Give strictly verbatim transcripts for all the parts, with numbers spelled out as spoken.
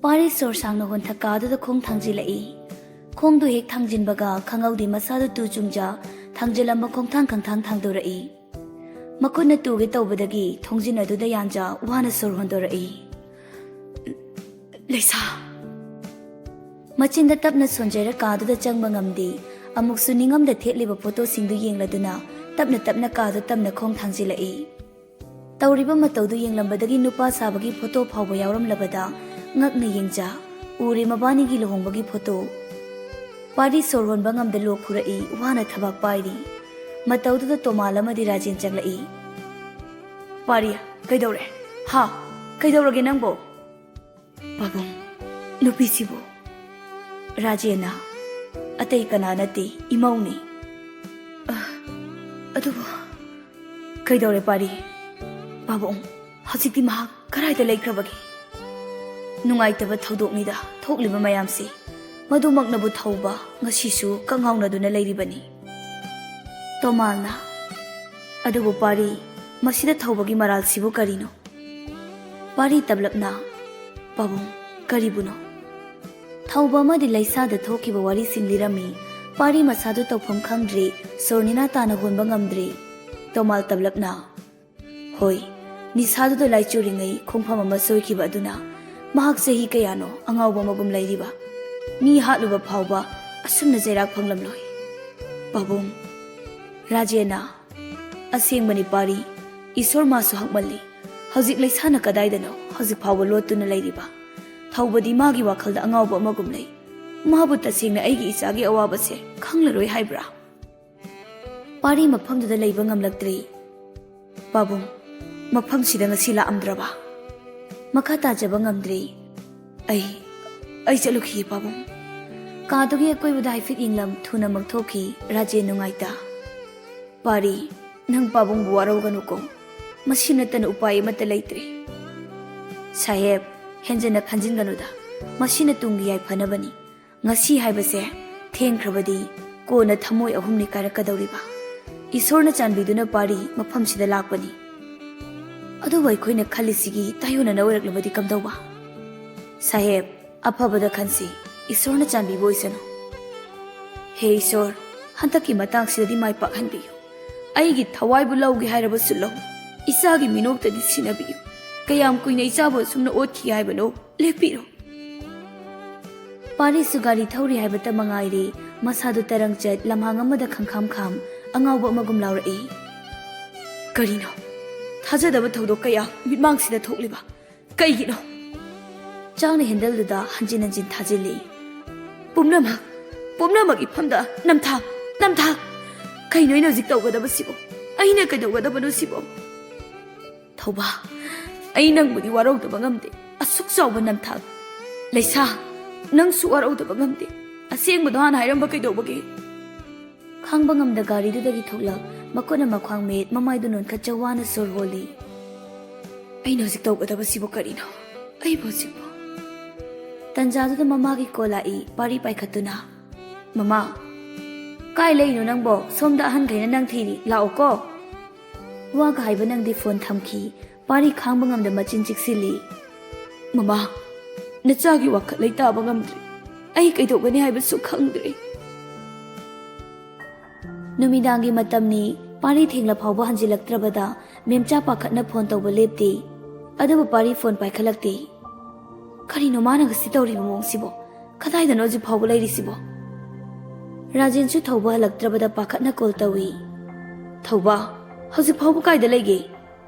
ꯄꯥꯔꯤ ꯁꯣꯔ ꯁꯥꯡꯅ ꯍꯣꯟꯊ ꯀꯥꯗꯨꯗ ꯈꯣꯡ ꯊꯥꯡꯖꯤꯜꯂꯛꯏ꯫ ꯈꯣꯡꯗꯨ ꯍꯦꯛ ꯊꯥꯡꯖꯤꯟꯕꯒ ꯈꯪꯍꯧꯗꯦ ꯃꯁꯥꯗꯨ ꯇꯨ ꯆꯨꯡꯖ ꯊꯥꯡꯖꯤꯜꯂꯝꯕ ꯈꯣꯡꯊꯥꯡ ꯈꯪꯊꯥꯡ ꯊꯥꯡꯗꯣꯔꯛꯏ꯫ ꯃꯈꯨꯠꯅ ꯇꯨꯒꯦ ꯇꯧꯕꯗꯒꯤ ꯊꯣꯡꯖꯤꯟ ꯑꯗꯨꯗ ꯌꯥꯟꯖ ꯋꯥꯅ ꯁꯣꯔ ꯍꯣꯟꯗꯣꯔꯛꯏ꯫ ꯂꯩꯁꯥ꯫ ꯃꯆꯤꯟꯗ ꯇꯞꯅ ꯁꯣꯟꯖꯔ ꯀꯥꯗꯨꯗ ꯆꯪꯕ ꯉꯝꯗꯦ꯫ ꯑꯃꯨꯛꯁꯨ ꯅꯤꯡꯉꯝꯗ ꯊꯦꯠꯂꯤꯕ ꯐꯣꯇꯣꯁꯤꯡꯗꯨ ꯌꯦꯡꯂꯗꯨꯅ ꯇꯞꯅ ꯇꯞꯅ ꯀꯥꯗꯨ ꯇꯝꯅ ꯈꯣꯡ ꯊꯥꯡꯖꯤꯜꯂꯛꯏ꯫ ꯇꯧꯔꯤꯕ ꯃꯇꯧꯗꯨ ꯌꯦꯡꯂꯝꯕꯗꯒꯤ ꯅꯨꯄꯥ ꯁꯥꯕꯒꯤ ꯐꯣꯇꯣ ꯐꯥꯎꯕ ꯌꯥꯎꯔꯝꯂꯕꯗ ꯉꯛꯅ ꯌꯦꯡꯖ ꯎꯔꯦ ꯃꯕꯥꯅꯤꯒꯤ ꯂꯨꯍꯣꯡꯕꯒꯤ ꯐꯣꯇꯣ꯫ ꯄꯥꯔꯤ ꯁꯣꯔ ꯍꯣꯟꯕ ꯉꯝꯗ ꯂꯣꯛ ꯈꯨꯔꯛꯏ, ꯋꯥꯅ ꯊꯕꯥꯛ ꯄꯥꯏꯔꯤ꯫ ꯃꯇꯧꯗꯨꯗ ꯇꯣꯃꯥꯜ ꯑꯃꯗꯤ ꯔꯥꯖꯦꯟ ꯆꯪꯂꯛꯏ꯫ ꯄꯥꯔꯤ, ꯀꯩꯗꯧꯔꯦ? ꯍꯥ? ꯀꯩꯗꯧꯔꯒꯦ ꯅꯪꯕꯣ? ꯄꯥꯕꯨꯡ, ꯅꯨꯄꯤꯁꯤꯕꯨ? ꯔꯥꯖꯦꯟꯅ, ꯑꯇꯩ ꯀꯅꯥ ꯅꯠꯇꯦ, ꯏꯃꯧꯅꯤ꯫ ꯑ, ꯑꯗꯨꯕꯨ ꯀꯩꯗꯧꯔꯦ ꯄꯥꯔꯤ? ꯄꯥꯕꯨꯡ, ꯍꯧꯖꯤꯛꯇꯤ ꯃꯍꯥꯛ ꯀꯗꯥꯏꯗ ꯂꯩꯈ꯭ꯔꯕꯒꯦ? ꯅꯨꯡꯉꯥꯏꯇꯕ ꯊꯧꯗꯣꯛꯅꯤꯗ ꯊꯣꯛꯂꯤꯕ ꯃꯌꯥꯝꯁꯤ꯫ ꯃꯗꯨꯃꯛꯅꯕꯨ ꯊꯧꯕ ꯉꯁꯤꯁꯨ ꯀꯉꯥꯎꯅꯗꯨꯅ ꯂꯩꯔꯤꯕꯅꯤ꯫ ꯇꯣꯃꯥꯜꯅ, ꯑꯗꯨꯕꯨ ꯄꯥꯔꯤ, ꯃꯁꯤꯗ ꯊꯧꯕꯒꯤ ꯃꯔꯥꯜꯁꯤꯕꯨ ꯀꯔꯤꯅꯣ? ꯄꯥꯔꯤ ꯇꯞꯂꯞꯅ, ꯄꯥꯕꯨꯡ, ꯀꯔꯤꯕꯨꯅꯣ? ꯊꯧꯕ ꯑꯃꯗꯤ ꯂꯩꯁꯥꯗ ꯊꯣꯛꯈꯤꯕ ꯋꯥꯔꯤꯁꯤꯡ ꯂꯤꯔꯝꯃꯤ꯫ ꯄꯥꯔꯤ ꯃꯁꯥꯗꯨ ꯇꯧꯐꯝ ꯈꯪꯗ꯭ꯔꯦ, ꯁꯣꯔ ꯅꯤꯅꯥ ꯇꯥꯅ ꯍꯣꯟꯕ ꯉꯝꯗ꯭ꯔꯦ꯫ ꯇꯣꯃꯥꯜ ꯇꯞꯂꯞꯅ, ꯍꯣꯏ, ꯅꯤꯁꯥꯗꯨꯗ ꯂꯥꯏꯆꯨꯔꯤꯉꯩ ꯈꯣꯡꯐꯝ ꯑꯃ ꯁꯣꯏꯈꯤꯕ ꯑꯗꯨꯅ ꯃꯍꯥꯛ ꯆꯍꯤ ꯀꯌꯥꯅꯣ ꯑꯉꯥꯎꯕ ꯑꯃꯒꯨꯝ ꯂꯩꯔꯤꯕ꯫ ꯃꯤ ꯍꯥꯠꯂꯨꯕ ꯐꯥꯎꯕ ꯑꯁꯨꯝꯅ ꯆꯩꯔꯥꯛ ꯐꯪꯂꯝꯂꯣꯏ꯫ ꯄꯥꯕꯨꯡ, ꯔꯥꯖꯦꯟꯅ, ꯑꯁꯦꯡꯕꯅꯤ ꯄꯥꯔꯤ, ꯏꯁꯣꯔ ꯃꯥꯁꯨ ꯍꯛꯃꯜꯂꯤ꯫ ꯍꯧꯖꯤꯛ ꯂꯩꯁꯥꯅ ꯀꯗꯥꯏꯗꯅꯣ ꯍꯧꯖꯤꯛ ꯐꯥꯎꯕ ꯂꯣꯠꯇꯨꯅ ꯂꯩꯔꯤꯕ? ꯊꯧꯕꯗꯤ ꯃꯥꯒꯤ ꯋꯥꯈꯜꯗ ꯑꯉꯥꯎꯕ ꯑꯃꯒꯨꯝ ꯂꯩ꯫ ꯃꯥꯕꯨ ꯇꯁꯦꯡꯅ ꯑꯩꯒꯤ ꯏꯆꯥꯒꯤ ꯑꯋꯥꯕꯁꯦ ꯈꯪꯂꯔꯣꯏ ꯍꯥꯏꯕ꯭ꯔꯥ? ꯄꯥꯔꯤ ꯃꯐꯝꯗꯨꯗ ꯂꯩꯕ ꯉꯝꯂꯛꯇ꯭ꯔꯦ꯫ ꯄꯥꯕꯨꯡ, ꯃꯐꯝꯁꯤꯗ ꯉꯁꯤ ꯂꯥꯛꯑꯝꯗ꯭ꯔꯕ? ꯃꯈꯥ ꯇꯥꯖꯕ ꯉꯝꯗ꯭ꯔꯦ꯫ ꯑꯩ, ꯑꯩ ꯆꯠꯂꯨꯈꯤꯒꯦ ꯄꯥꯕꯨꯡ꯫ ꯀꯥꯗꯨꯒꯤ ꯑꯀꯣꯏꯕꯗ ꯍꯥꯏꯐꯦꯠ ꯌꯦꯡꯂꯝ ꯊꯨꯅꯃꯛ ꯊꯣꯛꯈꯤ ꯔꯥꯖꯦꯟ ꯅꯨꯡꯉꯥꯏꯇ꯫ ꯄꯥꯔꯤ, ꯅꯪ ꯄꯥꯕꯨꯡꯕꯨ ꯋꯥꯔꯧꯒꯅꯨꯀꯣ꯫ ꯃꯁꯤ ꯅꯠꯇꯅ ꯎꯄꯥꯏ ꯑꯃꯠꯇ ꯂꯩꯇ꯭ꯔꯦ꯫ ꯁꯥꯍꯦꯕ, ꯍꯦꯟꯖꯟꯅ ꯈꯟꯖꯤꯟꯒꯅꯨꯗ꯫ ꯃꯁꯤꯅ ꯇꯨꯡꯒꯤ ꯌꯥꯏꯐꯅꯕꯅꯤ꯫ ꯉꯁꯤ ꯍꯥꯏꯕꯁꯦ ꯊꯦꯡꯈ꯭ꯔꯕꯗꯤ ꯀꯣꯟꯅ ꯊꯃꯣꯏ ꯑꯍꯨꯝꯅꯤ ꯀꯥꯏꯔꯛꯀꯗꯧꯔꯤꯕ꯫ ꯏꯁꯣꯔꯅ ꯆꯥꯟꯕꯤꯗꯨꯅ ꯄꯥꯔꯤ ꯃꯐꯝꯁꯤꯗ ꯂꯥꯛꯄꯅꯤ꯫ ꯑꯗꯨꯕꯨ ꯑꯩꯈꯣꯏꯅ ꯈꯜꯂꯤꯁꯤꯒꯤ ꯇꯥꯏꯌꯣꯟꯅꯅ ꯑꯣꯏꯔꯛꯂꯕꯗꯤ ꯀꯝꯗꯧꯕ? ꯁꯥꯍꯦꯕ, ꯑꯐꯕꯗ ꯈꯟꯁꯤ꯫ ꯏꯁꯣꯔꯅ ꯆꯥꯟꯕꯤꯕ ꯑꯣꯏꯁꯅꯨ꯫ ꯍꯦ ꯏꯁꯣꯔ, ꯍꯟꯗꯛꯀꯤ ꯃꯇꯥꯡꯁꯤꯗꯗꯤ ꯃꯥꯏ ꯄꯥꯛꯍꯟꯕꯤꯌꯨ꯫ ꯑꯩꯒꯤ ꯊꯋꯥꯏꯕꯨ ꯂꯧꯒꯦ ꯍꯥꯏꯔꯕꯁꯨ ꯂꯧ꯫ ꯏꯆꯥꯒꯤ ꯃꯤꯅꯣꯛꯇꯗꯤ ꯁꯤꯟꯅꯕꯤꯌꯨ꯫ ꯀꯌꯥꯝ ꯀꯨꯏꯅ ꯏꯆꯥꯕꯨ ꯑꯁꯨꯝꯅ ꯑꯣꯠꯈꯤ ꯍꯥꯏꯕꯅꯣ? ꯂꯦꯞꯄꯤꯔꯣ꯫ ꯄꯥꯔꯤꯁꯨ ꯒꯥꯔꯤ ꯊꯧꯔꯤ ꯍꯥꯏꯕꯇ ꯃꯉꯥꯏꯔꯦ, ꯃꯁꯥꯗꯨ ꯇꯔꯪ ꯆꯠ ꯂꯝꯍꯥꯡ ꯑꯃꯗ ꯈꯪꯈꯥꯝ ꯈꯥꯝ ꯑꯉꯥꯎꯕ ꯑꯃꯒꯨꯝ ꯂꯥꯎꯔꯛꯏ꯫ ꯀꯔꯤꯅꯣ? ꯊꯥꯖꯗꯕ ꯊꯧꯗꯣꯛ ꯀꯌꯥ ꯃꯤꯠꯃꯥꯡꯁꯤꯗ ꯊꯣꯛꯂꯤꯕ꯫ ꯀꯩꯒꯤꯅꯣ? ꯆꯥꯡꯅ ꯍꯦꯟꯗꯜꯗꯨꯗ ꯍꯟꯖꯤꯟ ꯍꯟꯖꯤꯟ ꯊꯥꯖꯤꯜꯂꯤ꯫ ꯄꯨꯝꯅꯃꯛ, ꯄꯨꯝꯅꯃꯛ ꯏꯐꯝꯗ ꯅꯝꯊꯥꯛ, ꯅꯝꯊꯥꯛ! ꯀꯩꯅꯣ ꯑꯩꯅ ꯍꯧꯖꯤꯛ ꯇꯧꯒꯗꯕꯁꯤꯕꯣ? ꯑꯩꯅ ꯀꯩꯗꯧꯒꯗꯕꯅꯣ ꯁꯤꯕꯣ? ꯊꯧꯕ, ꯑꯩ ꯅꯪꯕꯨꯗꯤ ꯋꯥꯔꯧꯗꯕ ꯉꯝꯗꯦ꯫ ꯑꯁꯨꯛ ꯆꯥꯎꯕ ꯅꯝꯊꯥꯛ꯫ ꯂꯩꯁꯥ, ꯅꯪꯁꯨ ꯋꯥꯔꯧꯗꯕ ꯉꯝꯗꯦ꯫ ꯑꯁꯦꯡꯕꯗꯣ ꯍꯥꯟꯅ ꯍꯥꯏꯔꯝꯕ ꯀꯩꯗꯧꯕꯒꯦ? ꯈꯥꯡꯕ ꯉꯝꯗ ꯒꯥꯔꯤꯗꯨꯗꯒꯤ ꯊꯣꯛꯂꯛ, ꯃꯈꯨꯠꯅ ꯃꯈ꯭ꯋꯥꯡ ꯃꯦꯠ, ꯃꯃꯥꯏꯗꯨ ꯅꯣꯟꯈꯠꯆ ꯋꯥꯅ ꯁꯣꯔ ꯍꯣꯜꯂꯤ꯫ ꯑꯩꯅ ꯍꯧꯖꯤꯛ ꯇꯧꯒꯗꯕꯁꯤꯕꯨ ꯀꯔꯤꯅꯣ? ꯑꯩꯕꯨ ꯍꯧꯖꯤꯛꯄꯨ? ꯇꯟꯖꯥꯗꯨꯗ ꯃꯃꯥꯒꯤ ꯀꯣꯜ ꯂꯥꯛꯏ, ꯄꯥꯔꯤ ꯄꯥꯏꯈꯠꯇꯨꯅ꯫ "ꯃꯃꯥ, ꯀꯥꯏ ꯂꯩꯅꯣ ꯅꯪꯕꯣ? ꯁꯣꯝꯗ ꯑꯍꯟꯈꯩꯅ ꯅꯪ ꯊꯤꯔꯤ, ꯂꯥꯛꯑꯣꯀꯣ꯫" ꯋꯥꯒ ꯍꯥꯏꯕ ꯅꯪꯗꯦ, ꯐꯣꯟ ꯊꯝꯈꯤ꯫ ꯄꯥꯔꯤ ꯈꯥꯡꯕ ꯉꯝꯗ ꯃꯆꯤꯟ ꯆꯤꯛꯁꯤꯜꯂꯤ꯫ "ꯃꯃꯥ, ꯅꯆꯥꯒꯤ ꯋꯥꯈꯜ ꯑꯩ ꯇꯥꯕ ꯉꯝꯗ꯭ꯔꯦ꯫ ꯑꯩ ꯀꯩꯗꯧꯒꯅꯤ ꯍꯥꯏꯕꯁꯨ ꯈꯪꯗ꯭ꯔꯦ꯫" ꯅꯨꯃꯤꯗꯥꯡꯒꯤ ꯃꯇꯝꯅꯤ꯫ ꯄꯥꯔꯤ ꯊꯦꯡꯂ ꯐꯥꯎꯕ ꯍꯟꯖꯤꯜꯂꯛꯇ꯭ꯔꯕꯗ ꯃꯦꯝꯆꯥ ꯄꯥꯈꯠꯅ ꯐꯣꯟ ꯇꯧꯕ ꯂꯦꯞꯇꯦ꯫ ꯑꯗꯨꯕꯨ ꯄꯥꯔꯤ ꯐꯣꯟ ꯄꯥꯏꯈꯠꯂꯛꯇꯦ꯫ ꯀꯔꯤꯅꯣ ꯃꯥꯅ ꯉꯁꯤ ꯇꯧꯔꯤꯕ ꯃꯑꯣꯡꯁꯤꯕꯣ? ꯀꯗꯥꯏꯗꯅꯣ ꯍꯧꯖꯤꯛ ꯐꯥꯎꯕ ꯂꯩꯔꯤꯁꯤꯕꯣ? ꯔꯥꯖꯦꯟꯁꯨ ꯊꯧꯕ ꯍꯜꯂꯛꯇ꯭ꯔꯕꯗ ꯄꯥꯈꯠꯅ ꯀꯣꯜ ꯇꯧꯏ꯫ "ꯊꯧꯕ, ꯍꯧꯖꯤꯛ ꯐꯥꯎꯕ ꯀꯥꯏꯗ ꯂꯩꯒꯦ?"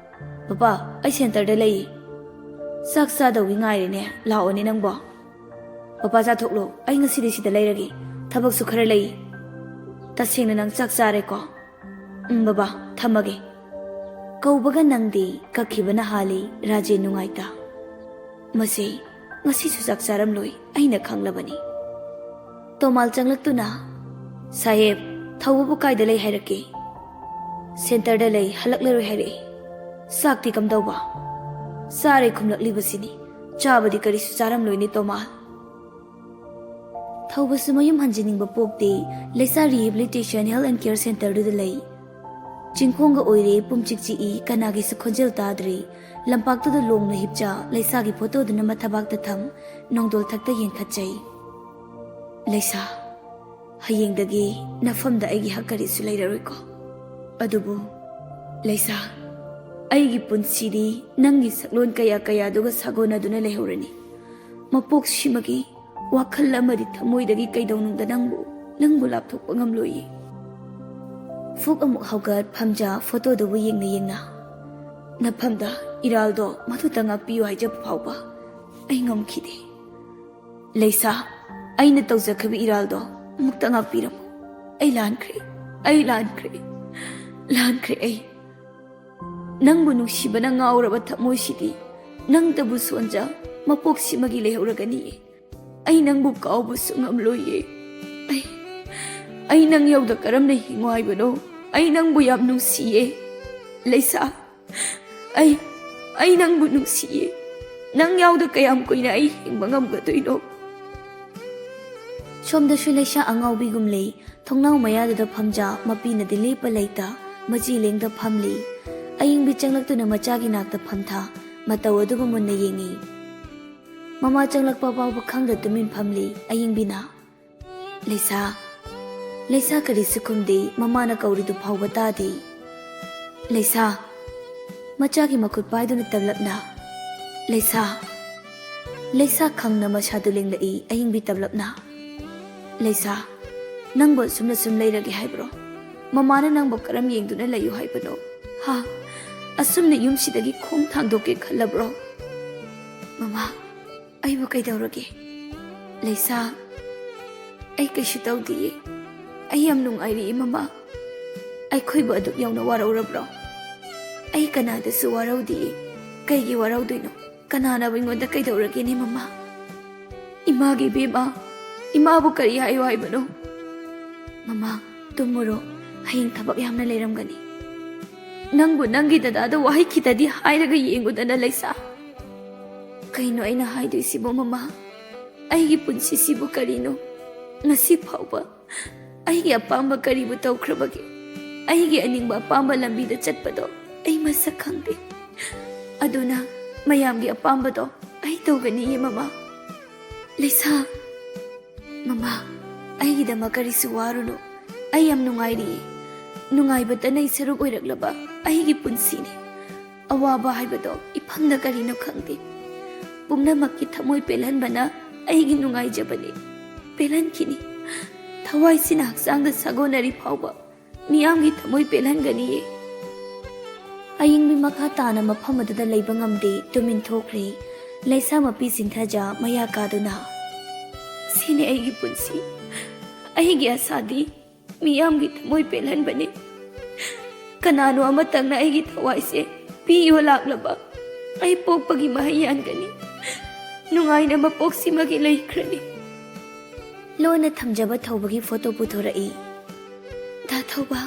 "ꯄꯄꯥ, ꯑꯩ ꯁꯦꯟꯇꯔꯗ ꯂꯩꯌꯦ꯫" "ꯆꯥꯛ ꯆꯥꯗꯧꯒꯤ ꯉꯥꯏꯔꯦꯅꯦ, ꯂꯥꯛꯑꯣꯅꯦ ꯅꯪꯕꯣ꯫" "ꯄꯄꯥ, ꯆꯥꯊꯣꯛꯂꯣ, ꯑꯩ ꯉꯁꯤꯗꯤ ꯁꯤꯗ ꯂꯩꯔꯒꯦ, ꯊꯕꯛꯁꯨ ꯈꯔ ꯂꯩ꯫" "ꯇꯁꯦꯡꯅ ꯅꯪ ꯆꯥꯛ ꯆꯥꯔꯦꯀꯣ?" "ꯎꯝ ꯕꯕꯥ, ꯊꯝꯃꯒꯦ꯫" ꯀꯧꯕꯒ ꯅꯪꯗꯦ, ꯀꯛꯈꯤꯕꯅ ꯍꯥꯜꯂꯤ ꯔꯥꯖꯦꯟ ꯅꯨꯡꯉꯥꯏꯇ꯫ "ꯃꯁꯤ ꯉꯁꯤꯁꯨ ꯆꯥꯛ ꯆꯥꯔꯝꯂꯣꯏ, ꯑꯩꯅ ꯈꯪꯂꯕꯅꯤ꯫" ꯇꯣꯃꯥꯜ ꯆꯪꯂꯛꯇꯨꯅ, "ꯁꯥꯍꯦꯕ, ꯊꯧꯕꯕꯨ ꯀꯥꯏꯗ ꯂꯩ ꯍꯥꯏꯔꯛꯀꯦ?" "ꯁꯦꯟꯇꯔꯗ ꯂꯩ, ꯍꯜꯂꯛꯂꯔꯣꯏ ꯍꯥꯏꯔꯛꯏ꯫" "ꯆꯥꯛꯇꯤ ꯀꯝꯗꯧꯕ?" "ꯆꯥꯔꯦ ꯈꯨꯝꯂꯛꯂꯤꯕꯁꯤꯅꯤ, ꯆꯥꯕꯗꯤ ꯀꯔꯤꯁꯨ ꯆꯥꯔꯝꯂꯣꯏꯅꯦ ꯇꯣꯃꯥꯜ꯫" ꯊꯧꯕꯁꯨ ꯃꯌꯨꯝ ꯍꯟꯖꯤꯟꯅꯤꯡꯕ ꯄꯣꯛꯇꯦ꯫ ꯂꯩꯁꯥ Rehabilitation Health and Care Centerꯗꯨꯗ ꯂꯩ꯫ ꯆꯤꯡꯈꯣꯡꯒ ꯑꯣꯏꯔꯦ, ꯄꯨꯝꯆꯤꯛ ꯆꯤꯛꯏ, ꯀꯅꯥꯒꯤꯁꯨ ꯈꯣꯟꯖꯦꯜ ꯇꯥꯗ꯭ꯔꯦ꯫ ꯂꯝꯄꯥꯛꯇꯨꯗ ꯂꯣꯡꯅ ꯍꯤꯞꯆ ꯂꯩꯁꯥꯒꯤ ꯐꯣꯇꯣꯗꯨꯅ ꯃꯊꯕꯥꯛꯇ ꯊꯝ ꯅꯣꯡꯗꯣꯜ ꯊꯛꯇ ꯌꯦꯡꯈꯠꯆꯩ꯫ "ꯂꯩꯁꯥ, ꯍꯌꯦꯡꯗꯒꯤ ꯅꯐꯝꯗ ꯑꯩꯒꯤ ꯍꯛ ꯀꯔꯤꯁꯨ ꯂꯩꯔꯔꯣꯏꯀꯣ꯫ ꯑꯗꯨꯕꯨ ꯂꯩꯁꯥ, ꯑꯩꯒꯤ ꯄꯨꯟꯁꯤꯗꯤ ꯅꯪꯒꯤ ꯁꯛꯂꯣꯟ ꯀꯌꯥ ꯀꯌꯥꯗꯨꯒ ꯁꯥꯒꯣꯟꯅꯗꯨꯅ ꯂꯩꯍꯧꯔꯅꯤ꯫ ꯃꯄꯣꯛꯁꯤꯃꯒꯤ ꯋꯥꯈꯜ ꯑꯃꯗꯤ ꯊꯃꯣꯏꯗꯒꯤ ꯀꯩꯗꯧꯅꯨꯡꯗ ꯅꯪꯕꯨ, ꯅꯪꯕꯨ ꯂꯥꯞꯊꯣꯛꯄ ꯉꯝꯂꯣꯏꯌꯦ꯫" ꯐꯨꯛ ꯑꯃꯨꯛ ꯍꯧꯒꯠ ꯐꯝꯖ ꯐꯣꯇꯣꯗꯨꯕꯨ ꯌꯦꯡꯅ ꯌꯦꯡꯅ, "ꯅꯐꯝꯗ ꯏꯔꯥꯜꯗꯣ ꯃꯗꯨꯇ ꯉꯥꯛꯄꯤꯌꯨ ꯍꯥꯏꯖꯕ ꯐꯥꯎꯕ ꯑꯩ ꯉꯝꯈꯤꯗꯦ꯫ ꯂꯩꯁꯥ, ꯑꯩꯅ ꯇꯧꯖꯈꯤꯕ ꯏꯔꯥꯜꯗꯣ ꯑꯃꯨꯛꯇ ꯉꯥꯛꯄꯤꯔꯝꯃꯨ꯫ ꯑꯩ ꯂꯥꯟꯈ꯭ꯔꯦ, ꯑꯩ ꯂꯥꯟꯈ꯭ꯔꯦ, ꯂꯥꯟꯈ꯭ꯔꯦ ꯑꯩ꯫ ꯅꯪꯕꯨ ꯅꯨꯡꯁꯤꯕꯅ ꯉꯥꯎꯔꯕ ꯊꯃꯣꯏꯁꯤꯗꯤ ꯅꯪꯇꯕꯨ ꯁꯣꯟꯖ ꯃꯄꯣꯛꯁꯤꯃꯒꯤ ꯂꯩꯍꯧꯔꯒꯅꯤꯌꯦ꯫ ꯑꯩ ꯅꯪꯕꯨ ꯀꯥꯎꯕꯁꯨ ꯉꯝꯂꯣꯏꯌꯦ꯫ ꯑꯩ, ꯑꯩ ꯅꯪ ꯌꯥꯎꯗ ꯀꯔꯝꯅ ꯍꯤꯡꯉꯣ ꯍꯥꯏꯕꯅꯣ? ꯑꯩ ꯅꯪꯕꯨ ꯌꯥꯝ ꯅꯨꯡꯁꯤꯌꯦ꯫ ꯂꯩꯁꯥ, ꯑꯩ, ꯑꯩ ꯅꯪꯕꯨ ꯅꯨꯡꯁꯤꯌꯦ꯫ ꯅꯪ ꯌꯥꯎꯗ ꯀꯌꯥꯝ ꯀꯨꯏꯅ ꯑꯩ ꯍꯤꯡꯕ ꯉꯝꯒꯗꯣꯏꯅꯣ?" ꯁꯣꯝꯗꯁꯨ ꯂꯩꯁꯥ ꯑꯉꯥꯎꯕꯤꯒꯨꯝ ꯂꯩ꯫ ꯊꯣꯡꯅꯥꯎ ꯃꯌꯥꯗꯨꯗ ꯐꯝꯖ ꯃꯄꯤꯅꯗꯤ ꯂꯦꯞꯄ ꯂꯩꯇ ꯃꯆꯤ ꯂꯦꯡꯗ ꯐꯝꯂꯤ꯫ ꯑꯌꯤꯡꯕꯤ ꯆꯪꯂꯛꯇꯨꯅ ꯃꯆꯥꯒꯤ ꯅꯥꯛꯇ ꯐꯝꯊ ꯃꯇꯧ ꯑꯗꯨꯕꯨ ꯃꯨꯟꯅ ꯌꯦꯡꯉꯤ꯫ ꯃꯃꯥ ꯆꯪꯂꯛꯄ ꯐꯥꯎꯕ ꯈꯪꯗ ꯇꯨꯃꯤꯟ ꯐꯝꯂꯤ꯫ ꯑꯌꯤꯡꯕꯤꯅ, "ꯂꯩꯁꯥ, ꯂꯩꯁꯥ" ꯀꯔꯤꯁꯨ ꯈꯨꯝꯗꯦ꯫ ꯃꯃꯥꯅ ꯀꯧꯔꯤꯗꯨ ꯐꯥꯎꯕ ꯇꯥꯗꯦ꯫ "ꯂꯩꯁꯥ", ꯃꯆꯥꯒꯤ ꯃꯈꯨꯠ ꯄꯥꯏꯗꯨꯅ ꯇꯞꯂꯞꯅ, "ꯂꯩꯁꯥ, ꯂꯩꯁꯥ" ꯈꯪꯅ ꯃꯁꯥꯗꯨ ꯂꯦꯡꯂꯛꯏ꯫ ꯑꯌꯤꯡꯕꯤ ꯇꯞꯂꯞꯅ, "ꯂꯩꯁꯥ, ꯅꯪꯕꯨ ꯑꯁꯨꯝꯅ ꯁꯨꯝ ꯂꯩꯔꯒꯦ ꯍꯥꯏꯕ꯭ꯔꯣ? ꯃꯃꯥꯅ ꯅꯪꯕꯨ ꯀꯔꯝ ꯌꯦꯡꯗꯨꯅ ꯂꯩꯌꯨ ꯍꯥꯏꯕꯅꯣ? ꯍꯥ? ꯑꯁꯨꯝꯅ ꯌꯨꯝꯁꯤꯗꯒꯤ ꯈꯣꯡ ꯊꯥꯡꯗꯣꯛꯀꯦ ꯈꯜꯂꯕ꯭ꯔꯣ?" "ꯃꯃꯥ, ꯑꯩꯕꯨ ꯀꯩꯗꯧꯔꯒꯦ?" "ꯂꯩꯁꯥ, ꯑꯩ ꯀꯩꯁꯨ ꯇꯧꯗꯤꯌꯦ꯫ ꯑꯩ ꯌꯥꯝ ꯅꯨꯡꯉꯥꯏꯔꯤꯌꯦ ꯃꯃꯥ꯫ ꯑꯩꯈꯣꯏꯕꯨ ꯑꯗꯨꯛ ꯌꯧꯅ ꯋꯥꯔꯧꯔꯕ꯭ꯔꯣ? ꯑꯩ ꯀꯅꯥꯗꯁꯨ ꯋꯥꯔꯧꯗꯤꯌꯦ꯫ ꯀꯩꯒꯤ ꯋꯥꯔꯧꯗꯣꯏꯅꯣ? ꯀꯅꯥꯅ ꯑꯩꯉꯣꯟꯗ ꯀꯩꯗꯧꯔꯒꯦꯅꯦ ꯃꯃꯥ? ꯏꯃꯥꯒꯤ ꯏꯕꯦꯝꯃ, ꯏꯃꯥꯕꯨ ꯀꯔꯤ ꯍꯥꯏꯌꯨ ꯍꯥꯏꯕꯅꯣ?" "ꯃꯃꯥ, ꯇꯨꯝꯃꯨꯔꯣ꯫ ꯍꯌꯦꯡ ꯊꯕꯛ ꯌꯥꯝꯅ ꯂꯩꯔꯝꯒꯅꯤ꯫" "ꯅꯪꯕꯨ ꯅꯪꯒꯤ ꯗꯗꯥꯗ ꯋꯥꯍꯩ ꯈꯤꯇꯗꯤ ꯍꯥꯏꯔꯒ ꯌꯦꯡꯉꯨꯗꯅ ꯂꯩꯁꯥ꯫" "ꯀꯩꯅꯣ ꯑꯩꯅ ꯍꯥꯏꯗꯣꯏꯁꯤꯕꯣ ꯃꯃꯥ? ꯑꯩꯒꯤ ꯄꯨꯟꯁꯤꯁꯤꯕꯨ ꯀꯔꯤꯅꯣ? ꯉꯁꯤ ꯐꯥꯎꯕ ꯑꯩꯒꯤ ꯑꯄꯥꯝꯕ ꯀꯔꯤꯕꯨ ꯇꯧꯈ꯭ꯔꯕꯒꯦ? ꯑꯩꯒꯤ ꯑꯅꯤꯡꯕ ꯑꯄꯥꯝꯕ ꯂꯝꯕꯤꯗ ꯆꯠꯄꯗꯣ ꯑꯩ ꯃꯁꯛ ꯈꯪꯗꯦ꯫ ꯑꯗꯨꯅ ꯃꯌꯥꯝꯒꯤ ꯑꯄꯥꯝꯕꯗꯣ ꯑꯩ ꯇꯧꯒꯅꯤꯌꯦ, ꯃꯃꯥ꯫ ꯂꯩꯁꯥ, ꯃꯃꯥ, ꯑꯩꯒꯤꯗꯃꯛ ꯀꯔꯤꯁꯨ ꯋꯥꯔꯨꯅꯨ꯫ ꯑꯩ ꯌꯥꯝ ꯅꯨꯡꯉꯥꯏꯔꯤꯌꯦ꯫ ꯅꯨꯡꯉꯥꯏꯕꯇ ꯅꯩ ꯁꯔꯨꯛ ꯑꯣꯏꯔꯛꯂꯕ ꯑꯩꯒꯤ ꯄꯨꯟꯁꯤꯅꯤ꯫ ꯑꯋꯥꯕ ꯍꯥꯏꯕꯗꯣ ꯏꯐꯝꯗ ꯀꯔꯤꯅꯣ ꯈꯪꯗꯦ꯫ ꯄꯨꯝꯅꯃꯛꯀꯤ ꯊꯃꯣꯏ ꯄꯦꯜꯍꯟꯕꯅ ꯑꯩꯒꯤ ꯅꯨꯡꯉꯥꯏꯖꯕꯅꯤ꯫ ꯄꯦꯜꯍꯟꯈꯤꯅꯤ꯫ ꯊꯋꯥꯏꯁꯤꯅ ꯍꯛꯆꯥꯡꯗ ꯁꯥꯒꯣꯟꯅꯔꯤ ꯐꯥꯎꯕ ꯃꯤꯌꯥꯝꯒꯤ ꯊꯃꯣꯏ ꯄꯦꯜꯍꯟꯒꯅꯤꯌꯦ꯫ ꯑꯏꯪꯕꯤ ꯃꯈꯥ ꯇꯥꯅ ꯃꯐꯝ ꯑꯗꯨꯗ ꯂꯩꯕ ꯉꯝꯗꯦ, ꯇꯨꯃꯤꯟ ꯊꯣꯛꯈ꯭ꯔꯦ꯫ ꯂꯩꯁꯥ ꯃꯄꯤ ꯁꯤꯟꯊꯖ ꯃꯌꯥ ꯀꯥꯗꯨꯅ, "ꯁꯤꯅꯤ ꯑꯩꯒꯤ ꯄꯨꯟꯁꯤ, ꯑꯩꯒꯤ ꯑꯁꯥꯗꯤ ꯃꯤꯌꯥꯝꯒꯤ ꯊꯃꯣꯏ ꯄꯦꯜꯍꯟꯕꯅꯤ꯫ ꯀꯅꯥꯅꯣ ꯑꯃꯇꯪꯅ ꯑꯩꯒꯤ ꯊꯋꯥꯏꯁꯦ ꯄꯤꯌꯣ ꯂꯥꯛꯂꯕ ꯑꯩ ꯄꯣꯛꯄꯒꯤ ꯃꯍꯩ ꯌꯥꯟꯒꯅꯤ꯫ ꯅꯨꯡꯉꯥꯏꯅ ꯃꯄꯣꯛꯁꯤꯃꯒꯤ ꯂꯩꯈ꯭ꯔꯅꯤ"꯫ ꯂꯣꯟꯅ ꯊꯝꯖꯕ ꯊꯧꯕꯒꯤ ꯐꯣꯇꯣ ꯄꯨꯊꯣꯔꯛꯏ꯫ "ꯗꯥ ꯊꯧꯕ,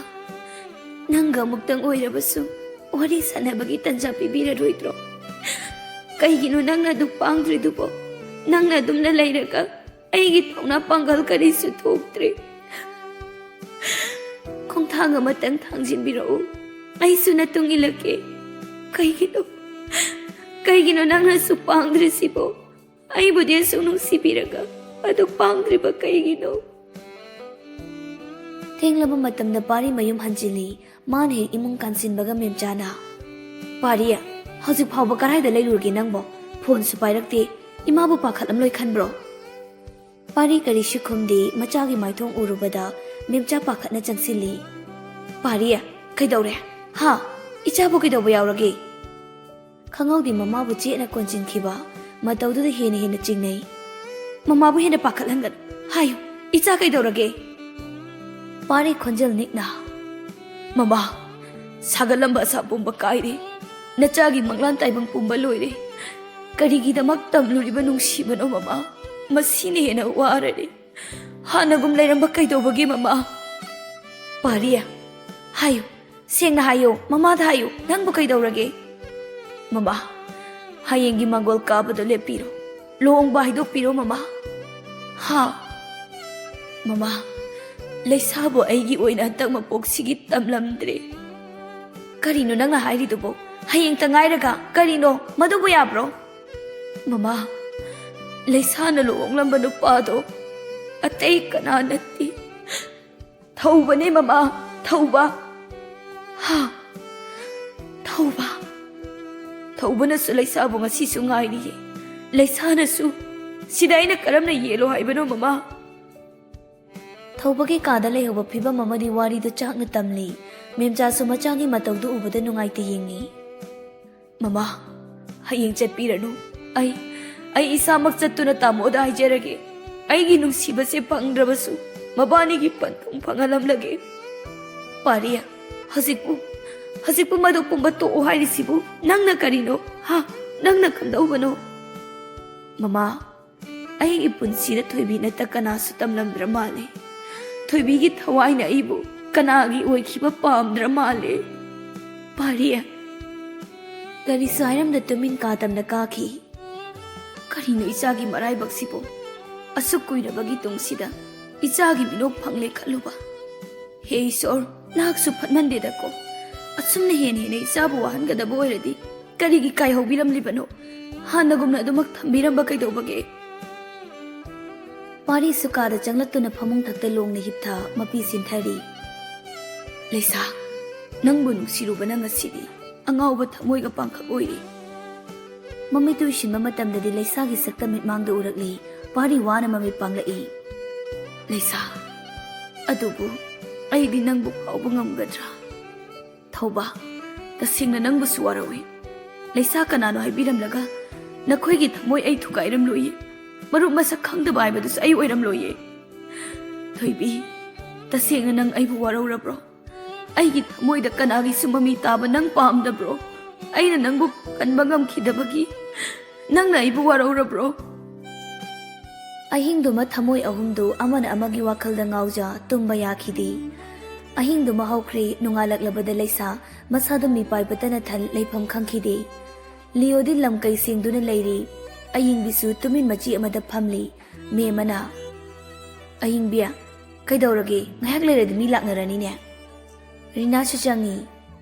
ꯅꯪꯒ ꯑꯃꯨꯛꯇꯪ ꯑꯣꯏꯔꯕꯁꯨ ꯋꯥꯔꯤ ꯁꯥꯟꯅꯕꯒꯤ ꯇꯟꯖꯥ ꯄꯤꯕꯤꯔꯔꯣꯏꯗ꯭ꯔꯣ? ꯀꯩꯒꯤꯅꯣ ꯅꯪꯅ ꯑꯗꯨꯛ ꯄꯥꯡꯗ꯭ꯔꯤꯗꯨꯕꯣ? ꯅꯪꯅ ꯑꯗꯨꯝꯅ ꯂꯩꯔꯒ ꯑꯩꯒꯤ ꯊꯧꯅꯥ ꯄꯥꯡꯒꯜ ꯀꯔꯤꯁꯨ ꯊꯣꯛꯇ꯭ꯔꯦ꯫ ꯈꯣꯡꯊꯥꯡ ꯑꯃꯇꯪ ꯊꯥꯡꯖꯤꯟꯕꯤꯔꯛꯎ, ꯑꯩꯁꯨ ꯅꯇꯨꯡ ꯏꯜꯂꯛꯀꯦ꯫ ꯀꯩꯒꯤꯅꯣ, ꯀꯩꯒꯤꯅꯣ ꯅꯪꯅ ꯑꯁꯨꯛ ꯄꯥꯡꯗ꯭ꯔꯤꯁꯤꯕꯣ? ꯑꯩꯕꯨꯗꯤ ꯑꯁꯨꯛ ꯅꯨꯡꯁꯤꯕꯤꯔꯒ ꯑꯗꯨꯛ ꯄꯥꯡꯗ꯭ꯔꯤꯕ ꯀꯩꯒꯤꯅꯣ?" ꯊꯦꯡꯂꯕ ꯃꯇꯝꯗ ꯄꯥꯔꯤ ꯃꯌꯨꯝ ꯍꯟꯖꯤꯜꯂꯤ꯫ ꯃꯥꯅ ꯍꯦꯛ ꯏꯃꯨꯡ ꯀꯥꯟꯁꯤꯟꯕꯒ ꯃꯦꯝꯆꯥꯅ, "ꯄꯥꯔꯤ, ꯍꯧꯖꯤꯛ ꯐꯥꯎꯕ ꯀꯔꯥꯏꯗ ꯂꯩꯔꯨꯔꯒꯦ ꯅꯪꯕꯣ? ꯐꯣꯟꯁꯨ ꯄꯥꯏꯔꯛꯇꯦ꯫ ꯏꯃꯥꯕꯨ ꯄꯥꯈꯠꯂꯝꯂꯣꯏ ꯈꯟꯕ꯭ꯔꯣ?" ꯄꯥꯔꯤ ꯀꯔꯤꯁꯨ ꯈꯨꯝꯗꯦ꯫ ꯃꯆꯥꯒꯤ ꯃꯥꯏꯊꯣꯡ ꯎꯔꯨꯕꯗ ꯃꯦꯝꯆꯥ ꯄꯥꯈꯠꯅ ꯆꯪꯁꯤꯜꯂꯤ꯫ "ꯄꯥꯔꯤ, ꯀꯩꯗꯧꯔꯦ? ꯍꯥ? ꯏꯆꯥꯕꯨ ꯀꯩꯗꯧꯕ ꯌꯥꯎꯔꯒꯦ?" ꯈꯪꯍꯧꯗꯦ ꯃꯃꯥꯕꯨ ꯆꯦꯠꯅ ꯀꯣꯟꯁꯤꯟꯈꯤꯕ ꯃꯇꯧꯗꯨꯗ ꯍꯦꯟꯅ ꯍꯦꯟꯅ ꯆꯤꯡꯅꯩ꯫ "ꯃꯃꯥꯕꯨ ꯍꯦꯟꯅ ꯄꯥꯈꯠꯍꯟꯒꯅꯨ꯫ ꯍꯥꯏꯌꯨ, ꯏꯆꯥ ꯀꯩꯗꯧꯔꯒꯦ?" ꯄꯥꯔꯤ ꯈꯣꯟꯖꯦꯜ ꯅꯤꯛꯅ, "ꯃꯃꯥ, ꯁꯥꯒꯠꯂꯝꯕ ꯑꯁꯥ ꯄꯨꯝꯕ ꯀꯥꯏꯔꯦ꯫ ꯅꯆꯥꯒꯤ ꯃꯪꯂꯥꯟ ꯇꯥꯏꯕꯪ ꯄꯨꯝꯕ ꯂꯣꯏꯔꯦ꯫ ꯀꯔꯤꯒꯤꯗꯃꯛ ꯇꯝꯂꯨꯔꯤꯕ ꯅꯨꯡꯁꯤꯕꯅꯣ ꯃꯃꯥ? ꯃꯁꯤꯅ ꯍꯦꯟꯅ ꯋꯥꯔꯔꯦ꯫ ꯍꯥꯟꯅꯒꯨꯝ ꯂꯩꯔꯝꯕ ꯀꯩꯗꯧꯕꯒꯤ ꯃꯃꯥ?" "ꯄꯥꯔꯤ, ꯍꯥꯏꯌꯨ, ꯁꯦꯡꯅ ꯍꯥꯏꯌꯨ, ꯃꯃꯥꯗ ꯍꯥꯏꯌꯨ, ꯅꯪꯕꯨ ꯀꯩꯗꯧꯔꯒꯦ?" "ꯃꯃꯥ, ꯍꯌꯦꯡꯒꯤ ꯃꯪꯒꯣꯜ ꯀꯥꯕꯗꯣ ꯂꯦꯞꯄꯤꯔꯣ꯫ ꯂꯨꯍꯣꯡꯕ ꯍꯥꯏꯗꯣꯛꯄꯤꯔꯣ ꯃꯃꯥ꯫ ꯍꯥ? ꯃꯃꯥ, ꯂꯩꯁꯥꯕꯨ ꯑꯩꯒꯤ ꯑꯣꯏꯅ ꯍꯟꯇꯛ ꯃꯄꯣꯛꯁꯤꯒꯤ ꯇꯝꯂꯝꯗ꯭ꯔꯦ꯫" "ꯀꯔꯤꯅꯣ ꯅꯪꯅ ꯍꯥꯏꯔꯤꯗꯨꯕꯣ? ꯍꯌꯦꯡꯇ ꯉꯥꯏꯔꯒ ꯀꯔꯤꯅꯣ? ꯃꯗꯨꯕꯨ ꯌꯥꯕ꯭ꯔꯣ? ꯃꯃꯥ, ꯂꯩꯁꯥꯅ ꯂꯨꯍꯣꯡꯂꯝꯕ ꯅꯨꯄꯥꯗꯣ ꯑꯇꯩ ꯀꯅꯥ ꯅꯠꯇꯦ, ꯊꯧꯕꯅꯦ ꯃꯃꯥ, ꯊꯧꯕ꯫ ꯍꯥ? ꯊꯧꯕ? ꯊꯧꯕꯅꯁꯨ ꯂꯩꯁꯥꯕꯨ ꯉꯁꯤꯁꯨ ꯉꯥꯏꯔꯤꯌꯦ꯫ ꯂꯩꯁꯥꯅꯁꯨ꯫ ꯁꯤꯗ ꯑꯩꯅ ꯀꯔꯝꯅ ꯌꯦꯜꯂꯣ ꯍꯥꯏꯕꯅꯣ ꯃꯃꯥ? ꯊꯧꯕꯒꯤ ꯀꯥꯗ ꯂꯩꯍꯧꯕ ꯐꯤꯕꯝ ꯑꯃꯗꯤ ꯋꯥꯔꯤꯗꯨ ꯆꯥꯛꯅ ꯇꯝꯂꯤ꯫ ꯃꯦꯝꯆꯥꯁꯨ ꯃꯆꯥꯒꯤ ꯃꯇꯧꯗꯨ ꯎꯕꯗ ꯅꯨꯡꯉꯥꯏꯇ ꯌꯦꯡꯉꯤ꯫ ꯃꯃꯥ, ꯍꯌꯦꯡ ꯆꯠꯄꯤꯔꯅꯨ꯫ ꯑꯩ, ꯑꯩ ꯏꯁꯥꯃꯛ ꯆꯠꯇꯨꯅ ꯇꯥꯃꯣꯗ ꯍꯥꯏꯖꯔꯒꯦ꯫ ꯑꯩꯒꯤ ꯅꯨꯡꯁꯤꯕꯁꯦ ꯐꯪꯗ꯭ꯔꯕꯁꯨ ꯃꯕꯥꯅꯤꯒꯤ ꯄꯟꯊꯨꯡ ꯐꯪꯍꯜꯂꯝꯂꯒꯦ꯫ ꯄꯥꯔꯤ, ꯍꯧꯖꯤꯛꯄꯨ, ꯍꯧꯖꯤꯛꯄꯨ ꯃꯗꯨ ꯄꯨꯝꯕ ꯇꯣꯛꯑꯣ ꯍꯥꯏꯔꯤꯁꯤꯕꯨ ꯅꯪꯅ ꯀꯔꯤꯅꯣ? ꯍꯥ? ꯅꯪꯅ ꯀꯝꯗꯧꯕꯅꯣ? ꯃꯃꯥ, ꯑꯩꯒꯤ ꯄꯨꯟꯁꯤꯗ ꯊꯣꯏꯕꯤ ꯅꯠꯇ ꯀꯅꯥꯁꯨ ꯇꯝꯂꯝꯗ꯭ꯔ ꯃꯥꯜꯂꯦ꯫ ꯊꯣꯏꯕꯤꯒꯤ ꯊꯋꯥꯏꯅ ꯑꯩꯕꯨ ꯀꯅꯥꯒꯤ ꯑꯣꯏꯈꯤꯕ ꯄꯥꯝꯗ꯭ꯔ ꯃꯥꯜꯂꯦ꯫ ꯄꯥꯔꯤ, ꯀꯔꯤꯁꯨ ꯍꯥꯏꯔꯝꯗ ꯇꯨꯃꯤꯟ ꯀꯥ ꯇꯝꯅ ꯀꯥꯈꯤ꯫ ꯀꯔꯤꯅꯣ ꯏꯆꯥꯒꯤ ꯃꯔꯥꯏꯕꯛꯁꯤꯕꯨ? ꯑꯁꯨꯛ ꯀꯨꯏꯔꯕꯒꯤ ꯇꯨꯡꯁꯤꯗ ꯏꯆꯥꯒꯤ ꯃꯤꯅꯣꯛ ꯐꯪꯂꯦ ꯈꯜꯂꯨꯕ꯫ ꯍꯦ ꯏꯁꯣꯔ, ꯅꯍꯥꯛꯁꯨ ꯐꯠꯃꯟꯗꯦꯗꯀꯣ꯫ ꯑꯁꯨꯝꯅ ꯍꯦꯟꯅ ꯍꯦꯟꯅ ꯏꯆꯥꯕꯨ ꯋꯥꯍꯟꯒꯗꯕ ꯑꯣꯏꯔꯗꯤ ꯀꯔꯤꯒꯤ ꯀꯥꯏꯍꯧꯕꯤꯔꯝꯂꯤꯕꯅꯣ? ꯍꯥꯟꯅꯒꯨꯝꯅ ꯑꯗꯨꯃꯛ ꯊꯝꯕꯤꯔꯝꯕ ꯀꯩꯗꯧꯕꯒꯦ? ꯄꯥꯔꯤꯁꯨ ꯀꯥꯗ ꯆꯪꯂꯛꯇꯨꯅ ꯐꯃꯨꯡ ꯊꯛꯇ ꯂꯣꯡꯅ ꯍꯤꯞꯊ ꯃꯄꯤ ꯆꯤꯟꯊꯔꯤ꯫ ꯂꯩꯁꯥ, ꯅꯪꯕꯨ ꯅꯨꯡꯁꯤꯔꯨꯕꯅ ꯉꯁꯤꯗꯤ ꯑꯉꯥꯎꯕ ꯊꯃꯣꯏꯒ ꯄꯥꯡꯈꯛ ꯑꯣꯏꯔꯦ꯫ ꯃꯃꯤꯠ ꯎꯏꯁꯤꯟꯕ ꯃꯇꯝꯗꯗꯤ ꯂꯩꯁꯥꯒꯤ ꯁꯛꯇ ꯃꯤꯠꯃꯥꯡꯗ ꯎꯔꯛꯂꯤ꯫ ꯄꯥꯔꯤ ꯋꯥꯅ ꯃꯃꯤꯠ ꯄꯥꯡꯂꯛꯏ꯫ ꯂꯩꯁꯥ, ꯑꯗꯨꯕꯨ ꯑꯩꯗꯤ ꯅꯪꯕꯨ ꯀꯥꯎꯕ ꯉꯝꯒꯗ꯭ꯔꯥ? ꯊꯧꯕ, ꯇꯁꯦꯡꯅ ꯅꯪꯕꯨꯁꯨ ꯋꯥꯔꯧꯏ꯫ ꯂꯩꯁꯥ ꯀꯅꯥꯅꯣ ꯍꯥꯏꯕꯤꯔꯝꯂꯒ ꯅꯈꯣꯏꯒꯤ ꯊꯃꯣꯏ ꯑꯩ ꯊꯨꯒꯥꯏꯔꯝꯂꯣꯏꯌꯦ꯫ ꯃꯔꯨꯞ ꯃꯁꯛ ꯈꯪꯗꯕ ꯍꯥꯏꯕꯗꯨꯁꯨ ꯑꯩ ꯑꯣꯏꯔꯝꯂꯣꯏꯌꯦ꯫ ꯊꯣꯏꯕꯤ, ꯇꯁꯦꯡꯅ ꯅꯪ ꯑꯩꯕꯨ ꯋꯥꯔꯧꯔꯕ꯭ꯔꯣ? ꯑꯩꯒꯤ ꯊꯃꯣꯏꯗ ꯀꯅꯥꯒꯤꯁꯨ ꯃꯃꯤ ꯇꯥꯕ ꯅꯪ ꯄꯥꯝꯗꯕ꯭ꯔꯣ? ꯑꯩꯅ ꯅꯪꯕꯨ ꯀꯟꯕ ꯉꯝꯈꯤꯗꯕꯒꯤ ꯅꯪꯅ ꯑꯩꯕꯨ ꯋꯥꯔꯧꯔꯕ꯭ꯔꯣ? ꯑꯍꯤꯡꯗꯨꯃ ꯊꯃꯣꯏ ꯑꯍꯨꯝꯗꯨ ꯑꯃꯅ ꯑꯃꯒꯤ ꯋꯥꯈꯜꯗ ꯉꯥꯎꯖ ꯇꯨꯝꯕ ꯌꯥꯈꯤꯗꯦ꯫ ꯑꯍꯤꯡꯗꯨꯃ ꯍꯧꯈ꯭ꯔꯦ꯫ ꯅꯣꯡꯉꯥꯜꯂꯛꯂꯕꯗ ꯂꯩꯁꯥ ꯃꯁꯥꯗꯨ ꯃꯤꯄꯥꯏꯕꯇ ꯅꯊꯟ ꯂꯩꯐꯝ ꯈꯪꯈꯤꯗꯦ꯫ ꯂꯤꯑꯣꯗꯤ ꯂꯝ ꯀꯩ ꯁꯦꯡꯗꯨꯅ ꯂꯩꯔꯤ꯫ ꯑꯌꯤꯡꯕꯤꯁꯨ ꯇꯨꯃꯤꯟ ꯃꯆꯤ ꯑꯃꯗ ꯐꯝꯂꯤ꯫ ꯃꯦꯝ ꯑꯃꯅ, "ꯑꯌꯤꯡꯕꯤ, ꯀꯩꯗꯧꯔꯒꯦ? ꯉꯥꯏꯍꯥꯛ ꯂꯩꯔꯗꯤ ꯃꯤ ꯂꯥꯛꯅꯔꯅꯤꯅꯦ꯫" ꯔꯤꯅꯥꯁꯨ ꯆꯪꯉꯤ꯫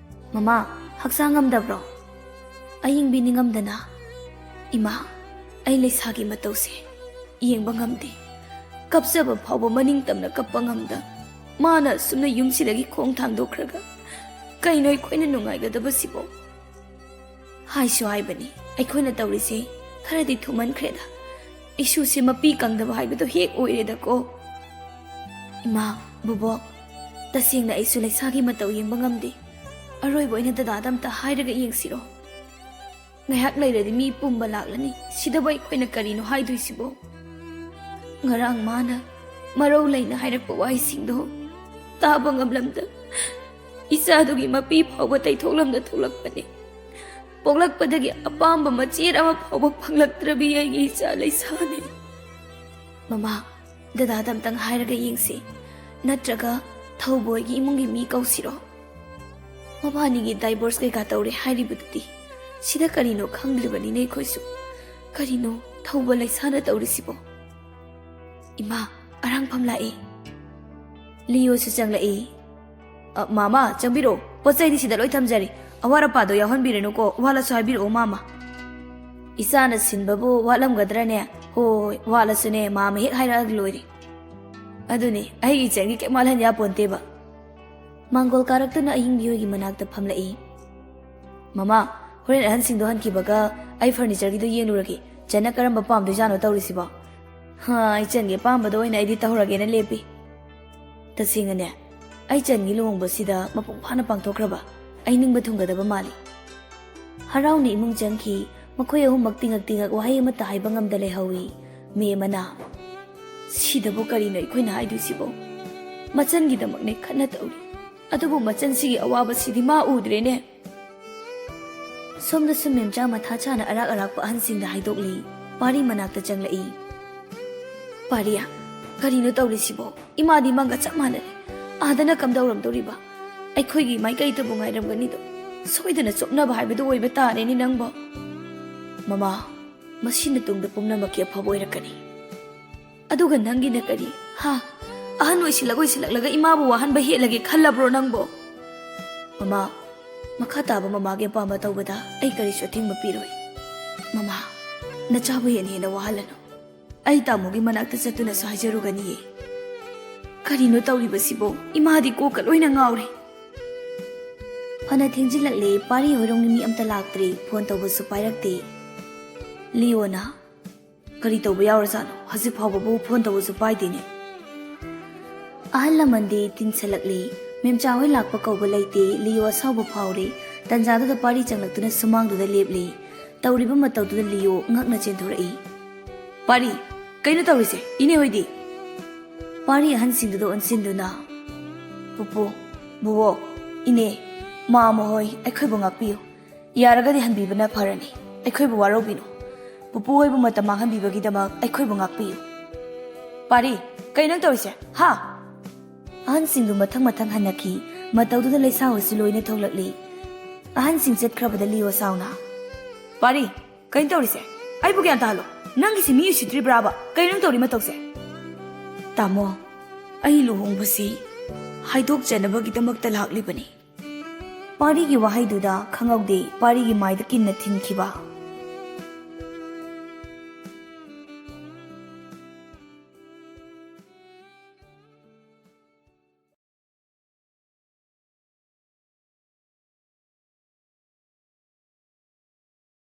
"ꯃꯃꯥ, ꯍꯛꯆꯥꯡ ꯉꯝꯗꯕ꯭ꯔꯣ?" ꯑꯌꯤꯡꯕꯤ ꯅꯤꯡꯉꯝꯗꯅ, "ꯏꯃꯥ, ꯑꯩ ꯂꯩꯁꯥꯒꯤ ꯃꯇꯧꯁꯦ ꯌꯦꯡꯕ ꯉꯝꯗꯦ꯫ ꯀꯞꯆꯕ ꯐꯥꯎꯕ ꯃꯅꯤꯡ ꯇꯝꯅ ꯀꯞꯄ ꯉꯝꯗ ꯃꯥꯅ ꯑꯁꯨꯝꯅ ꯌꯨꯝꯁꯤꯗꯒꯤ ꯈꯣꯡ ꯊꯥꯡꯗꯣꯛꯈ꯭ꯔꯒ ꯀꯩꯅꯣ ꯑꯩꯈꯣꯏꯅ ꯅꯨꯡꯉꯥꯏꯒꯗꯕꯁꯤꯕꯣ?" ꯍꯥꯏꯁꯨ ꯍꯥꯏꯕꯅꯤ, ꯑꯩꯈꯣꯏꯅ ꯇꯧꯔꯤꯁꯦ ꯈꯔꯗꯤ ꯊꯨꯃꯟꯈ꯭ꯔꯦꯗ꯫ ꯏꯁꯨꯁꯦ ꯃꯄꯤ ꯀꯪꯗꯕ ꯍꯥꯏꯕꯗꯣ ꯍꯦꯛ ꯑꯣꯏꯔꯦꯗꯀꯣ꯫ ꯏꯃꯥ, ꯕꯣꯕꯣꯛ, ꯇꯁꯦꯡꯅ ꯑꯩꯁꯨ ꯂꯩꯁꯥꯒꯤ ꯃꯇꯧ ꯌꯦꯡꯕ ꯉꯝꯗꯦ꯫ ꯑꯔꯣꯏꯕ ꯑꯣꯏꯅ ꯗꯗꯥꯗ ꯑꯝꯇ ꯍꯥꯏꯔꯒ ꯌꯦꯡꯁꯤꯔꯣ? ꯉꯥꯏꯍꯥꯛ ꯂꯩꯔꯗꯤ ꯃꯤ ꯄꯨꯝꯕ ꯂꯥꯛꯂꯅꯤ꯫ ꯁꯤꯗꯕꯨ ꯑꯩꯈꯣꯏꯅ ꯀꯔꯤꯅꯣ ꯍꯥꯏꯗꯣꯏꯁꯤꯕꯣ? ꯉꯔꯥꯡ ꯃꯥꯅ ꯃꯔꯧ ꯂꯩꯅ ꯍꯥꯏꯔꯛꯄ ꯋꯥꯍꯩꯁꯤꯡꯗꯣ ꯇꯥꯕ ꯉꯝꯂꯝꯗ ꯏꯆꯥꯗꯨꯒꯤ ꯃꯄꯤ ꯐꯥꯎꯕ ꯇꯩꯊꯣꯛꯂꯝꯗ ꯊꯣꯛꯂꯛꯄꯅꯤ꯫ ꯄꯣꯛꯂꯛꯄꯗꯒꯤ ꯑꯄꯥꯝꯕ ꯃꯆꯦꯠ ꯑꯃ ꯐꯥꯎꯕ ꯐꯪꯂꯛꯇ꯭ꯔꯕꯤ ꯑꯩꯒꯤ ꯏꯆꯥ ꯂꯩꯁꯥꯅꯤ꯫ ꯃꯃꯥ, ꯗꯗꯥꯗ ꯑꯝꯇꯪ ꯍꯥꯏꯔꯒ ꯌꯦꯡꯁꯤ꯫ ꯅꯠꯇ꯭ꯔꯒ ꯊꯧꯕꯣꯏꯒꯤ ꯏꯃꯨꯡꯒꯤ ꯃꯤ ꯀꯧꯁꯤꯔꯣ? ꯃꯕꯥꯅꯤꯒꯤ divorce ꯀꯩꯀꯥ ꯇꯧꯔꯦ ꯍꯥꯏꯔꯤꯕꯗꯨꯗꯤ꯫ ꯁꯤꯗ ꯀꯔꯤꯅꯣ ꯈꯪꯗ꯭ꯔꯤꯕꯅꯤꯅꯦ ꯑꯩꯈꯣꯏꯁꯨ꯫ ꯀꯔꯤꯅꯣ ꯊꯧꯕ ꯂꯩꯁꯥꯅ ꯇꯧꯔꯤꯁꯤꯕꯣ? ꯏꯃꯥ, ꯑꯔꯥꯡꯐꯝ ꯂꯥꯛꯑꯦ꯫ ꯂꯤꯌꯣꯁꯨ ꯆꯪꯂꯛꯏ꯫ "ꯑ, ꯃꯥꯃꯥ, ꯆꯪꯕꯤꯔꯛꯑꯣ꯫ ꯄꯣꯠ ꯆꯩꯗꯤ ꯁꯤꯗ ꯂꯣꯏ ꯊꯝꯖꯔꯤ꯫ ꯑꯋꯥꯠ ꯑꯄꯥꯗꯣ ꯌꯥꯎꯍꯟꯕꯤꯔꯅꯨꯀꯣ, ꯋꯥꯠꯂꯁꯨ ꯍꯥꯏꯕꯤꯔꯛꯑꯣ, ꯃꯥꯃꯥ꯫" "ꯏꯆꯥꯅ ꯁꯤꯟꯕꯕꯨ ꯋꯥꯠꯂꯝꯒꯗ꯭ꯔꯅꯦ?" "ꯍꯣꯏ, ꯋꯥꯠꯂꯁꯨꯅꯦ, ꯃꯥꯃꯥ ꯍꯦꯛ ꯍꯥꯏꯔꯛꯑꯒ ꯂꯣꯏꯔꯦ꯫" ꯑꯗꯨꯅꯤ, ꯑꯩꯒꯤ ꯏꯆꯟꯒꯤ ꯀꯩꯝ ꯋꯥꯠꯍꯟ ꯌꯥꯄꯣꯟꯇꯦꯕ꯫ ꯃꯥꯡꯒꯣꯜ ꯀꯥꯔꯛꯇꯨꯅ ꯑꯍꯤꯡꯕꯤ ꯍꯣꯏꯒꯤ ꯃꯅꯥꯛꯇ ꯐꯝꯂꯛꯏ꯫ "ꯃꯃꯥ, ꯍꯣꯔꯦꯟ ꯑꯍꯟꯁꯤꯡꯗꯣ ꯍꯟꯈꯤꯕꯒ ꯑꯩ furnitureꯒꯤꯗꯣ ꯌꯦꯡꯂꯨꯔꯒꯦ꯫ ꯆꯟꯅ ꯀꯔꯝꯕ ꯄꯥꯝꯗꯣꯏꯖꯥꯠꯅꯣ ꯇꯧꯔꯤꯁꯤꯕꯣ?" "ꯍꯥ, ꯏꯆꯟꯒꯤ ꯑꯄꯥꯝꯕꯗꯣ ꯑꯣꯏꯅ ꯑꯩꯗꯤ ꯇꯧꯔꯒꯦꯅ ꯂꯦꯞꯄꯤ꯫" ꯇꯁꯦꯡꯅꯅꯦ, ꯑꯩ ꯆꯟꯒꯤ ꯂꯨꯍꯣꯡꯕꯁꯤꯗ ꯃꯄꯨꯡ ꯐꯥꯅ ꯄꯥꯡꯊꯣꯛꯈ꯭ꯔꯕ ꯑꯩ ꯅꯤꯡꯕ ꯊꯨꯡꯒꯗꯕ ꯃꯥꯜꯂꯤ꯫ ꯍꯔꯥꯎꯅ ꯏꯃꯨꯡ ꯆꯪꯈꯤ꯫ ꯃꯈꯣꯏ ꯑꯍꯨꯝꯃꯛ ꯇꯤꯉꯛ ꯇꯤꯉꯛ ꯋꯥꯍꯩ ꯑꯃꯠꯇ ꯍꯥꯏꯕ ꯉꯝꯗ ꯂꯩꯍꯧꯏ꯫ ꯃꯦꯃꯅ, "ꯁꯤꯗꯕꯨ ꯀꯔꯤꯅꯣ ꯑꯩꯈꯣꯏꯅ ꯍꯥꯏꯗꯣꯏꯁꯤꯕꯣ? ꯃꯆꯟꯒꯤꯗꯃꯛꯅꯦ ꯈꯟꯅ ꯇꯧꯔꯤ꯫ ꯑꯗꯨꯕꯨ ꯃꯆꯟꯁꯤꯒꯤ ꯑꯋꯥꯕꯁꯤꯗꯤ ꯃꯥ ꯎꯗ꯭ꯔꯦꯅꯦ꯫" ꯁꯣꯝꯗꯁꯨ ꯃꯦꯝꯆꯥ ꯃꯊꯥ ꯁꯥꯅ ꯑꯔꯥꯛ ꯑꯔꯥꯛꯄ ꯑꯍꯟꯁꯤꯡꯗ ꯍꯥꯏꯗꯣꯛꯂꯤ꯫ ꯄꯥꯔꯤ ꯃꯅꯥꯛꯇ ꯆꯪꯂꯛꯏ꯫ "ꯄꯥꯔꯤꯌꯥ, ꯀꯔꯤꯅꯣ ꯇꯧꯔꯤꯁꯤꯕꯣ? ꯏꯃꯥꯗꯤ ꯃꯪꯒ ꯆꯞ ꯃꯥꯟꯅꯔꯦ꯫ ꯑꯥꯗꯅ ꯀꯝꯗꯧꯔꯝꯗꯣꯔꯤꯕ? ꯑꯩꯈꯣꯏꯒꯤ ꯃꯥꯏꯀꯩꯗꯕꯨ ꯉꯥꯏꯔꯝꯒꯅꯤꯗꯣ꯫ ꯁꯣꯏꯗꯅ ꯆꯣꯞꯅꯕ ꯍꯥꯏꯕꯗꯨ ꯑꯣꯏꯕ ꯇꯥꯔꯦꯅꯦ ꯅꯪꯕꯣ꯫" "ꯃꯃꯥ, ꯃꯁꯤꯅ ꯇꯨꯡꯗ ꯄꯨꯝꯅꯃꯛꯀꯤ ꯑꯐꯕ ꯑꯣꯏꯔꯛꯀꯅꯤ꯫" "ꯑꯗꯨꯒ ꯅꯪꯒꯤꯅ ꯀꯔꯤ? ꯍꯥ? ꯑꯍꯟ ꯑꯣꯏꯁꯤꯜꯂꯛ ꯑꯣꯏꯁꯤꯜꯂꯛꯂꯒ ꯏꯃꯥꯕꯨ ꯋꯥꯍꯟꯕ ꯍꯦꯜꯂꯒꯦ ꯈꯜꯂꯕ꯭ꯔꯣ ꯅꯪꯕꯣ?" "ꯃꯃꯥ, ꯃꯈꯥ ꯇꯥꯕ ꯃꯃꯥꯒꯤ ꯑꯄꯥꯝꯕ ꯇꯧꯕꯗ ꯑꯩ ꯀꯔꯤꯁꯨ ꯑꯊꯤꯡꯕ ꯄꯤꯔꯣꯏ꯫ ꯃꯃꯥ, ꯅꯆꯥꯕꯨ ꯍꯦꯟꯅ ꯍꯦꯟꯅ ꯋꯥꯍꯜꯂꯅꯨ꯫ ꯑꯩ ꯇꯥꯃꯣꯒꯤ ꯃꯅꯥꯛꯇ ꯆꯠꯇꯨꯅꯁꯨ ꯍꯥꯏꯖꯔꯨꯒꯅꯤꯌꯦ꯫ ꯀꯔꯤꯅꯣ ꯇꯧꯔꯤꯕꯁꯤꯕꯣ? ꯏꯃꯥꯗꯤ ꯀꯣꯛꯀ ꯂꯣꯏꯅ ꯉꯥꯎꯔꯦ꯫ ꯐꯅ ꯊꯦꯡꯖꯤꯜꯂꯛꯂꯦ, ꯄꯥꯔꯤ ꯍꯣꯏꯔꯣꯝꯒꯤ ꯃꯤ ꯑꯝꯇ ꯂꯥꯛꯇ꯭ꯔꯦ, ꯐꯣꯟ ꯇꯧꯕꯁꯨ ꯄꯥꯏꯔꯛꯇꯦ꯫ ꯂꯤꯌꯣꯅ, "ꯀꯔꯤ ꯇꯧꯕ ꯌꯥꯎꯔꯖꯥꯠꯅꯣ? ꯍꯧꯖꯤꯛ ꯐꯥꯎꯕꯕꯨ ꯐꯣꯟ ꯇꯧꯕꯁꯨ ꯄꯥꯏꯗꯦꯅꯦ?" ꯑꯍꯜ ꯂꯃꯟꯗꯤ ꯇꯤꯟꯁꯜꯂꯛꯂꯦ꯫ ꯃꯦꯝꯆꯥ ꯍꯣꯏ ꯂꯥꯛꯄ ꯀꯧꯕ ꯂꯩꯇꯦ꯫ ꯂꯤꯌꯣ ꯑꯁꯥꯎꯕ ꯐꯥꯎꯔꯦ꯫ ꯇꯟꯖꯥꯗꯨꯗ ꯄꯥꯔꯤ ꯆꯪꯂꯛꯇꯨꯅ ꯁꯨꯃꯥꯡꯗꯨꯗ ꯂꯦꯞꯂꯦ꯫ ꯇꯧꯔꯤꯕ ꯃꯇꯧꯗꯨꯗ ꯂꯤꯌꯣ ꯉꯛꯅ ꯆꯦꯟꯊꯣꯔꯛꯏ꯫ "ꯄꯥꯔꯤ, ꯀꯩꯅꯣ ꯇꯧꯔꯤꯁꯦ? ꯏꯅꯦ ꯍꯣꯏꯗꯤ?" ꯄꯥꯔꯤ ꯑꯍꯟꯁꯤꯡꯗꯨꯗ ꯑꯣꯟꯁꯤꯟꯗꯨꯅ, "ꯄꯨꯄꯨ, ꯕꯨꯕꯣꯛ, ꯏꯅꯦ, ꯃꯥꯝꯃ ꯍꯣꯏ, ꯑꯩꯈꯣꯏꯕꯨ ꯉꯥꯛꯄꯤꯌꯨ꯫ ꯌꯥꯔꯒꯗꯤ ꯍꯟꯕꯤꯕꯅ ꯐꯔꯅꯤ꯫ ꯑꯩꯈꯣꯏꯕꯨ ꯋꯥꯔꯧꯕꯤꯅꯨ꯫ ꯄꯨꯄꯨ ꯍꯣꯏꯕꯨ ꯃꯇꯝ ꯃꯥꯡꯍꯟꯕꯤꯕꯒꯤꯗꯃꯛ ꯑꯩꯈꯣꯏꯕꯨ ꯉꯥꯛꯄꯤꯌꯨ꯫" "ꯄꯥꯔꯤ, ꯀꯩ ꯅꯪ ꯇꯧꯔꯤꯁꯦ? ꯍꯥ?" ꯑꯍꯟꯁꯤꯡꯗꯨ ꯃꯊꯪ ꯃꯊꯪ ꯍꯟꯅꯈꯤ꯫ ꯃꯇꯧꯗꯨꯗ ꯂꯩꯁꯥ ꯍꯣꯏꯁꯨ ꯂꯣꯏꯅ ꯊꯣꯛꯂꯛꯂꯤ꯫ ꯑꯍꯟꯁꯤꯡ ꯆꯠꯈ꯭ꯔꯕꯗ ꯂꯤꯌꯣ ꯁꯥꯎꯅ, "ꯄꯥꯔꯤ, ꯀꯩꯅꯣ ꯇꯧꯔꯤꯁꯦ? ꯑꯩꯕꯨ ꯒ꯭ꯌꯥꯟ ꯇꯥꯍꯜꯂꯣ꯫ ꯅꯪꯒꯤꯁꯤ ꯃꯤ ꯎꯁꯤꯠꯇ꯭ꯔꯤꯕ꯭ꯔꯥꯕ? ꯀꯩꯅꯣ ꯅꯪ ꯇꯧꯔꯤ ꯃꯇꯧꯁꯦ?" "ꯇꯥꯃꯣ, ꯑꯩ ꯂꯨꯍꯣꯡꯕꯁꯤ ꯍꯥꯏꯗꯣꯛꯆꯅꯕꯒꯤꯗꯃꯛꯇ ꯂꯥꯛꯂꯤꯕꯅꯤ꯫" ꯄꯥꯔꯤꯒꯤ ꯋꯥꯍꯩꯗꯨꯗ ꯈꯪꯍꯧꯗꯦ ꯄꯥꯔꯤꯒꯤ ꯃꯥꯏꯗ ꯀꯤꯟꯅ ꯊꯤꯟꯈꯤꯕ꯫